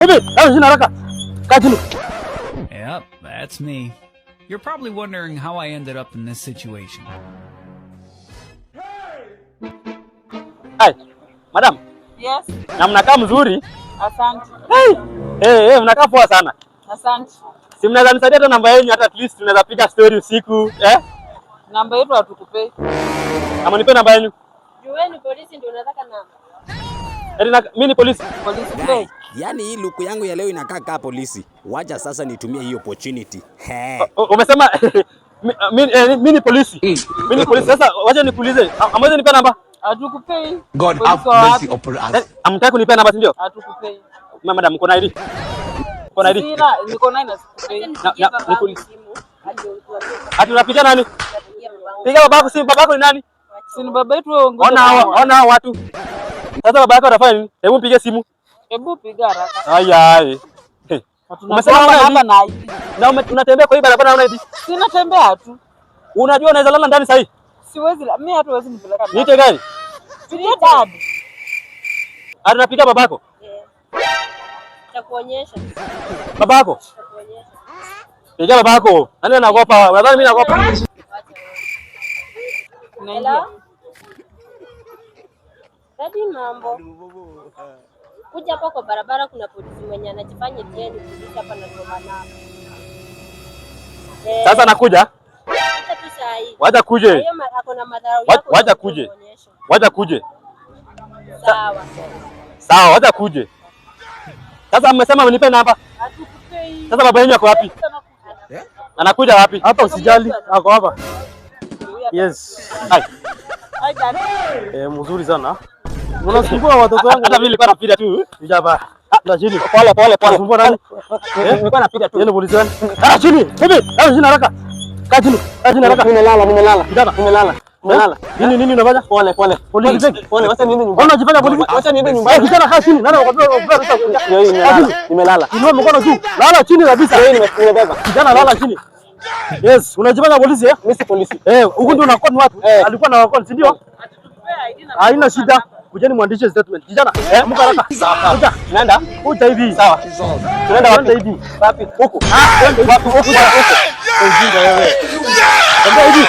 Hivi, kaa chini haraka. Kaa chini. Yep, that's me. You're probably wondering how I ended up in this situation. Hai. Madam, Yes, na mnakaa mzuri. Asante. Hey. Hey, hey, mnakaa poa sana. Asante. Si mnaweza nisaidia hata namba yenu, hata at least tunaweza piga story usiku, eh? Namba yetu hatukupei. Ama nipe namba yenu. Juu wewe ni polisi ndio unataka namba. Eti mimi ni polisi. Polisi Guy, fake. yani hii luku yangu ya leo inakaa kaa polisi. Wacha sasa nitumie hiyo opportunity. He. Umesema mi ni polisi. Mimi ni polisi. Sasa wacha nikuulize. Amweze nipe namba? Hatukupei. God Polisi have wa mercy wapi? upon us. Eh, hamtaki kunipea namba, si ndio? Hatukupei. Madam, mko na ID? Mko na ID? Sina, niko naye na sikupei. Nipigie Na- babangu simu. Ati utuambie Ati unapiga nani? Napigia babangu. Piga babako simu, babako ni nani? Si ni baba yetu wewe, ngoja. Ona hawa watu. Sasa baba yako atafanya nini? Hebu mpige simu. Hebu piga haraka. Ai ai. Hey. Umesema Umesema huna hapa ID? na ID. Na unatembea kwa hii barabara huna ID? Sina, tembea tu. Unajua unaweza lala ndani sahii? Siwezi, mimi hata huwezi nipeleka ndani. Niite gari. Pigia dad. Ati unapiga babako? Eh. Takuonyesha. Babako? Takuonyesha. Piga babako. Nani anaogopa? Unadhani mimi naogopa? Wacha. Tunaingia. Hello? Daddy, mambo. Kuja hapa kwa barabara, kuna polisi mwenye anajifanya eti yeye ni polisi hapa na nao. Eh, Sasa nakuja. Kuja tu saa hii. Wacha kuje. Hiyo ako na madharau yako. Wacha kuje. Kuonyesha. Wacha kuje. Sawa. Sawa, wacha kuje. Sasa mmesema mnipe namba. Hatukupei. Sasa baba yenu ako wapi? Anakuja wapi? Hapa usijali, ako hapa. Yes. Hai. Hi, dad. Eh, mzuri sana. Unasumbua watoto wangu. Hata mimi nilikuwa napiga tu. Vijaba. La chini. Pole pole pole. Unasumbua nani? Eh? Nilikuwa napiga tu. Yeye ni polisi gani? Kaa chini. Hivi, kaa chini haraka. Kaa chini. Kaa chini haraka. Nimelala, nimelala. Kijana. Nimelala. Nimelala. Nini nini unafanya? Pole pole. Polisi fake. Pole, wacha niende nyumbani. Unajifanya polisi? Wacha niende nyumbani. Eh, kijana, kaa chini. Nani anakuambia unapewa ruhusa kuingia? Ndio hii Kaa nimelala. chini. Nimelala. Inua mkono juu. Lala chini kabisa. Ndio hii nimebeba. Kijana, lala chini. Yes, unajifanya polisi, eh? Mimi si polisi. Eh, huku ndio unakuwa ni watu. Eh. Alikuwa na wakon, si ndio? Haina shida. Kujeni mwandishe statement. Kijana, eh, amka haraka. Kuja. Tunaenda? Kuja hivi. Sawa. Tunaenda wapi? Twende hivi. Wapi? Huku. Ah, twende wapi? Huku. Huku. Ujinga wewe. Tembea hivi.